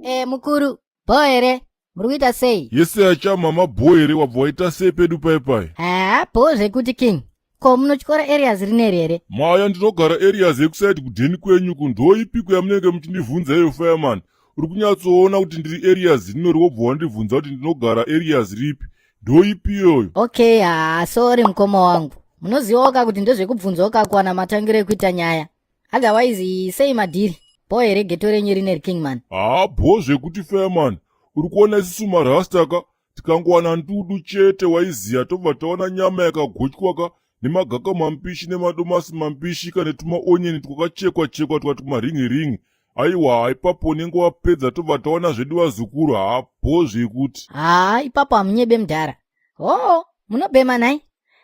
E mukuru, bho here? Muri kuita sei? Yese achamama, bho here? Wabva waita sei pedu paipai? Haa, bho zvekuti, king. Ko munotyora areas rineri here? Maya, ndinogara areas ekusaidi kudheni kwenyu ku ndoipiko yamunenge muchindibvunza iyo, fireman? Uri kunyatsoona kuti ndiri areas rinori, wobva wandibvunza kuti ndinogara areas ripi? Ndoipi iyoyo? Okay, haa, sorry mukoma wangu. Munozivawo ka kuti ndozvekubvunzawo ka kuwana matangiro ekuita nyaya. Otherwise sei madhiri? Bho here ghetto renyu rineri, kingman? Haa, bho zvekuti, fireman. Uri kuona isusu marasta ka, tikangowana ndudu chete, waiziya, tobva taona nyama yakagotywa ka, nemagaka mambishi nemadomasi mambishi ka, netumaonyeni twakachekwa chekwa twati kumaringi-ringi. Aiwa, ipapo unenge wapedza, tobva taona zvedu vazukuru. Hapo zvekuti. Haa, ipapo hamunyebe mudhara. Hoo, munobhema nhai?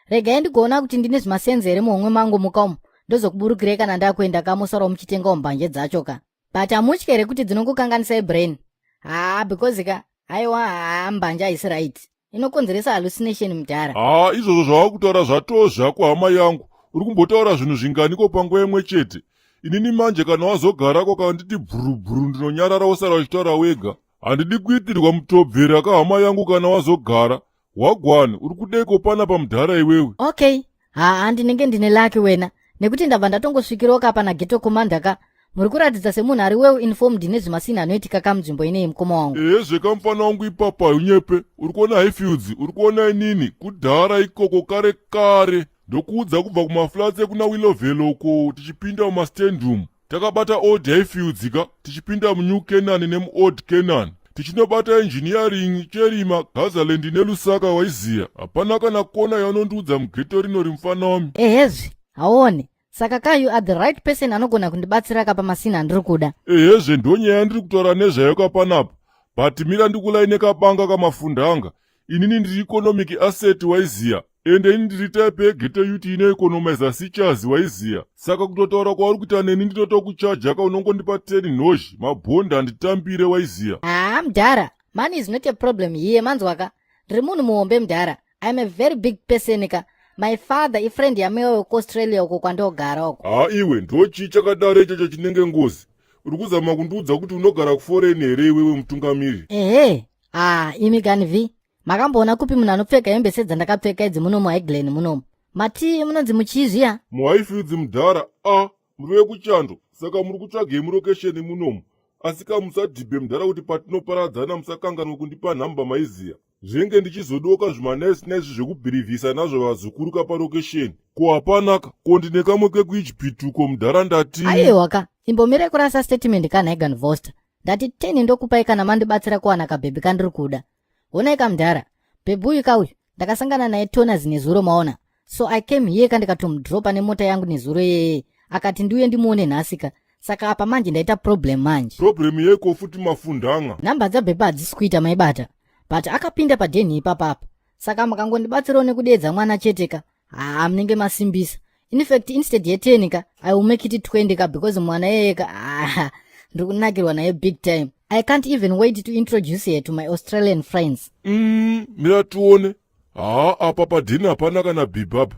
Regai ndigoona kuti ndine zvimasenzi here muhomwe mangu mukamu, ndozokuburukirei kana ndakuenda kamusarawo muchitengawo mbanje dzacho ka. But hamutyi here kuti dzinongokanganisai brain? Haa, because ka, haiwa, haa, mbanje haisi right, inokonzeresa hallucination, mudhara. Haa, izvozvo zvava kutaura zvatoo zvako, hama yangu. Uri kumbotaura zvinhu zvinganiko panguva imwe chete? Inini manje kana wazogarako kanditi bvurubvuru, ndinonyarara, wosara uchitaura wega. Handidi kuitirwa mutobvera ka, hama yangu. Kana wazogara wagwani, uri kudeiko pana mudhara iwewe? Okay, haa, ndinenge ndine lucky wena, nekuti ndabva ndatongosvikirawo ka pana ghetto commander ka. Muri kuratidza semunhu ari well informed nezvemasini anoitika kamunzvimbo ineyi, mukoma wangu. Ehe zvekamufana wangu, ipapa unyepe. Uri kuona Highfields, uri kuona inini kudhara ikoko kare kare, ndokuudza, kubva kumaflats ekuna Willowvale uko, tichipinda mumastandum, takabata Old Highfields ka, tichipinda muNew Canaan nemuOld Canaan, tichinobata Engineering, Cherima, Gazaland neLusaka. Waiziya, hapana kana kona yaunondiudza mughetto rino rimufana wami. Ehezvi, hauone? Saka ka, you are the right person anogona kundibatsira ka pamasini andiri kuda. Ehezve, ndonyaya yandiri kutaura nezvayo kapanapa. But mira ndikulaine kabanga kamafundanga. Inini ndiri economic asset, waiziya, ende ini ndiri type yeghetto youth inoeconomiza sichazi, waiziya. Saka kutotaura kwauri kuita neni, ndinotokuchaja ka, unongondipa 10 nozhi mabhondi, handitambire, waiziya. Haa mudhara, money is not a problem here, manzwa ka. Ndiri munhu muhombe, mudhara. I am a very big person ka. My father ifriend yamewa wekuAustralia uko kwandogara uko. Haa iwe, ndochii chakadaro ichocho chinenge ngozi? Uri kuzama kundiudza kuti unogara kuforeign here iwewe, mutungamiri? Ehe. Haa, imi kani v, makamboona kupi munhu anopfeka hembe sedzandakapfeka idzi muno muHiglen munomu? Mati munonzi muchii zviya? MuHighfields, mudhara. A muri vekuchando, saka muri kutsvagei murokesheni munomu? Asi kamusadhibhe, mudhara, kuti patinoparadzana musakanganwe kundipa nhamba, maiziya. Zvenge ndichizodoka zvimanice nice zvekubhirivhisa nazvo vazukuru kaparokesheni. Ko hapanaka ko, ndine kamwe kekuIjipiti uko, mudhara, ndati. Aiwa ka, imbomirai kurasa statement kanhaigan Voster. Ndati 10 ndokupai kana mandibatsira kuwana kabhebhi kandiri kuda. Honai kamudhara, bhebhi uyu kauyu ndakasangana naye tonas nezuro, maona? So I came here ka, ndikatomudropa nemota yangu nezuro iyeye. Akati ndiuye ndimuone nhasi ka. Saka apa manje ndaita problem manje. Problem yeko futi, mafundanga? Nhamba dzabhebhi hadzisi kuita, maibata? But akapinda padheni ipapapa. Saka mukangondibatsirawo nekudeedza mwana chete ka, haa, munenge masimbisa. In fact, instead ye10 ka, I will make it 20 ka, because mwana iyeye ka, ah, ndiri kunakirwa naye big time. I can't even wait to introduce her to my Australian friends. Mira tione. Haa, apa padheni hapana kana bhebhi apa.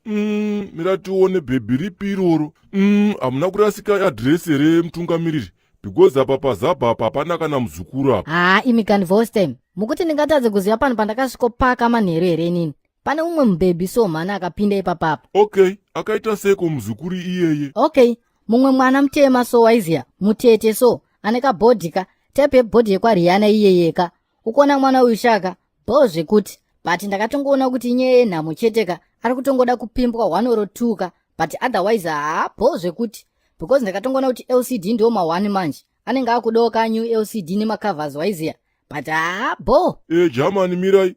Mira tione, bhebhi ripi iroro? Hamuna kurasika adhiresi here, mutungamiriri? Because apa pazabha apa hapana kana muzukuru apa. Haa imi kani Vostem, mukuti ndingatadze kuziva pano pandakasvikopaka manheru here inini? Pane umwe mubhebhi so mhana akapinda ipapapa. Okay, akaita seko muzukuru iyeye? Okay, mumwe mwana mutema so, waiziya, mutete so, ane kabhodhi ka, type yebhodhi yekwaRihanna iyeyeka. Ukuona mwana uyu shaka, bho zvekuti. But ndakatongoona kuti inyaya yenhamo chete ka, ari kutongoda kupimbwa one or two ka, but otherwise haa, bho zvekuti, because ndakatongoona kuti LCD ndiwo ma1 manje anenge akudawo ka new LCD nemacovers, waiziya. But haa, bho. E jamani, mirai.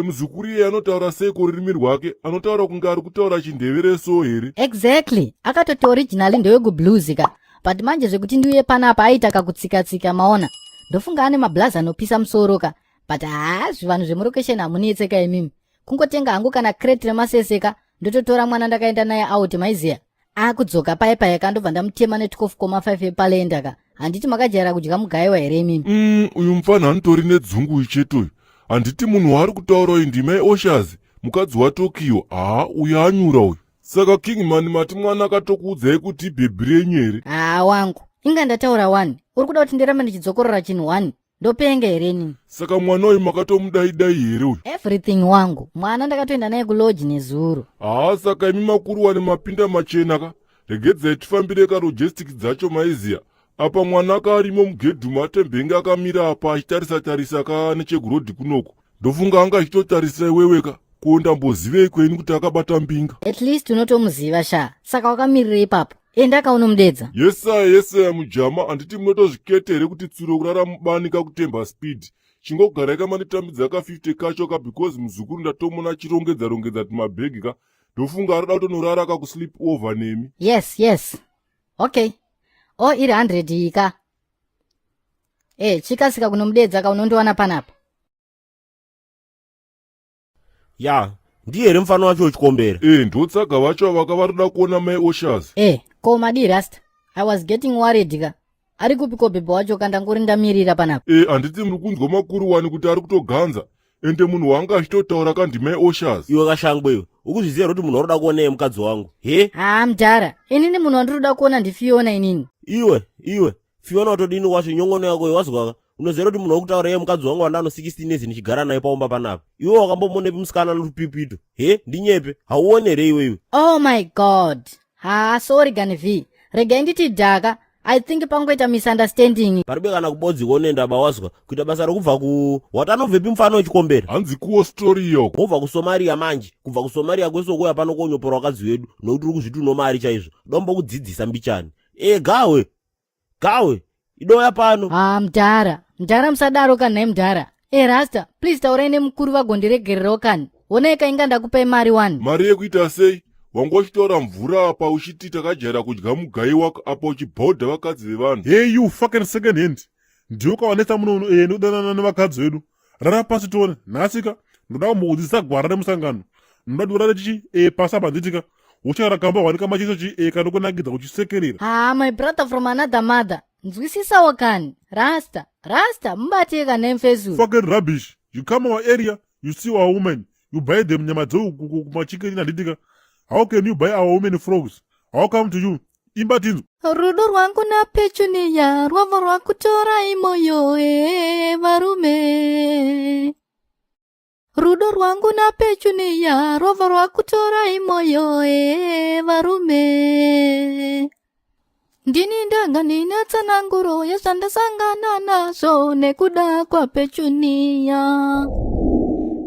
Muzukuru iyeye anotaura seiko rurimi rwake? Anotaura kunge ari kutaura chindevere so here? Exactly, akatoti originally ndewekublues ka, but manje zvekuti ndiuye panapa aita kakutsika-tsika, maona? Ndofunga ane mablazi anopisa musoro ka. But haa, zvivanhu zvemurokesheni hamunetseka imimi. Kungotenga hangu kana crate remaseseka, ndototora mwana ndakaenda naye out, maiziya. Akudzoka paye paye ka, ndobva ndamutema ne12,5 epalenda ka. Handiti makajaira kudya mugayiwa here imimi? Uyu mufana anotori nedzungu uyu chete uyu. Handiti munhu waari kutaura uyu ndimai Oshazi, mukadzi waTokyo? Haa, uyu anyura uyu. Saka kingman, mati mwana akatokuudzai kuti ibhebhi renyu here? Haa wangu. Inga ndataura wani, uri kuda kuti ndirambe ndichidzokorora chinhu wani? Ndopenga here inini? Saka mwana uyu makatomudaidai here uyu? Everything wangu, mwana ndakatoenda naye kulodge nezuro. Haa, saka imi makuru wane mapinda machena ka. Regedzai tifambire ka logistic dzacho maiziya. Apa mwana ka arimo mugedhumu atembenge akamira apa achitarisa tarisa ka nechekurodhi kunoku. Ndofunga anga achitotarisa iwewe ka. Ko ndambozivei kwenyu kuti akabata mbinga? At least unotomuziva sha, saka wakamirira ipapo. Enda kaunomudedza. Yesaya yesaya mujama, handiti munotozvikete here kuti tsuro kurara mubani kakutemba speed. Chingogarai kamanditambidza ka 50 kacho ka because muzukuru ndatomona achirongedza rongedza tumabhegi ka. Ndofunga arida kutonorara ka kusleep over nemi. Yes, yes. Okay. Oh, iri 100 iyi ka. Eh, chikasika kunomudedza ka unondiwana panapa. Ya, ndiye here mufana wacho wechikombera? Eh, ndotsaga vacho avaka varikuda kuona mai Oshaz. Eh, ko madii rasta? I was getting worried ka. Ari kupi ko bhebho wacho ka ndangori ndamirira panapa. Eh, handiti muri kunzwa makuru wani kuti ari kutoganza. Ende munhu waanga achitotaura ka ndimai Oshaz. Iwe kashangwe iwe, ukuzviziva here kuti munhu waroda kuona iye mukadzi wangu? He? Haa mudhara, inini munhu wandiri kuona ndiFiona inini. Iwe, iwe, Fiona watodini wacho nyongono yako iwe wazwaka? Unoziva kuti munhu wekutaura iye mukadzi wangu wandano 16 years ndichigara naye paumba panapa. Iwe wakambomuonepi musikana anotupipito? He, ndinyepe. Hauone here iwe iwe? Oh my god. Haa, sorry Gani V. Regai nditi dhaka. I think pangoita misunderstanding. Paribe kana kubodzi kuonenda ba wazwa kuita basa rokubva ku watanobvepi mufana wechikombera. Hanzi kuwo story iyo. Wobva kuSomalia manje, kubva kuSomalia kwese ukuya pano konyopora vakadzi vedu nokuti uri kuzviti uno mari chaizvo. Dombo kudzidzisa mbichani. E gawe. Gawe, idoya pano. Haa mudhara, mudhara musadaro kani nhai mudhara. Eh rasta, please taurai nemukuru vagondiregererawo kani. Honai kainga ndakupai mari wani. Mari yekuita sei? Wanga uchitora mvura apa uchiti takajaira kudya mugaiwa apa uchibhodha vakadzi vevanhu. Hey you fucking second hand. Ndiwe kwawanetsa muno uno eh nekudanana nevakadzi vedu. Rara pasi tione. Nhasi ka ndoda kumbokudzidzisa gwara remusangano. Ndoda kuti urare chichi eh pasi apa handiti ka. Uchara kamba hwani kamachiso chi eh kanokunakidza uchisekerera. Haa my brother from another mother. Nzwisisawo kani. Rasta, rasta, mubatei kana nemfezuru. Fucking rubbish. You come our area, you see our women, you buy them nyama dzeuku kumachikeni handiti ka. How can you buy our women frogs? How come to you? Imba tinzwa. Rudo rwangu naPetunia rwabva rwakutorai moyo ee varume. Rudo rwangu naPetunia rwabva rwakutorai moyo ee varume. Ndini ndanga ndine tsananguro yezvandasangana nazvo nekuda kwaPetunia.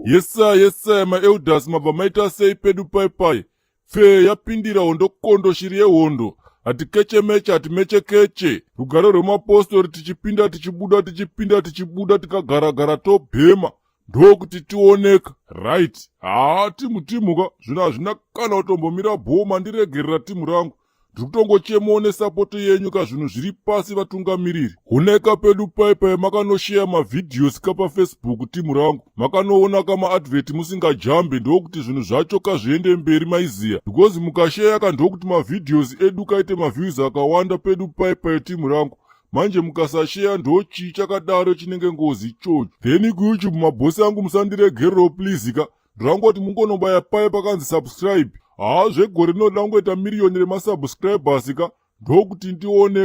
Yesaya yesaya maelders mabva maita sei pedu pai pai. Pfee yapindira hondo kondo shiri yehondo. Hatikechemeche hatimechekeche. Rugare rwemapostori tichipinda tichibuda tichipinda tichibuda tikagaragara tobhema. Ndokuti tioneka. Right. Haa timu timu ka zvinhu hazvina kana kutombomira bhoo mandiregerera timu rangu. Ndiri kutongochemawo nesapoto yenyu ka zvinhu zviri pasi vatungamiriri. Honeka pedu pai pai makanosheya mavhidhios ka paFacebook timu rangu. Makanoona ka maadvert musingajambe ndokuti zvinhu zvacho ka zviende mberi maiziya. Because mukasheya ka ndokuti mavhidhios edu kaite maviews akawanda pedu pai pai timu rangu. Manje mukasasheya ndochii chakadaro chinenge ngozi ichocho. Then kuYouTube mabhosi angu musandiregerero please ka. Ndangoti mungonobaya paye pakanzi subscribe. Haa zvegore rinoda kungoita miriyoni remasubscribers ka ndokuti ndione.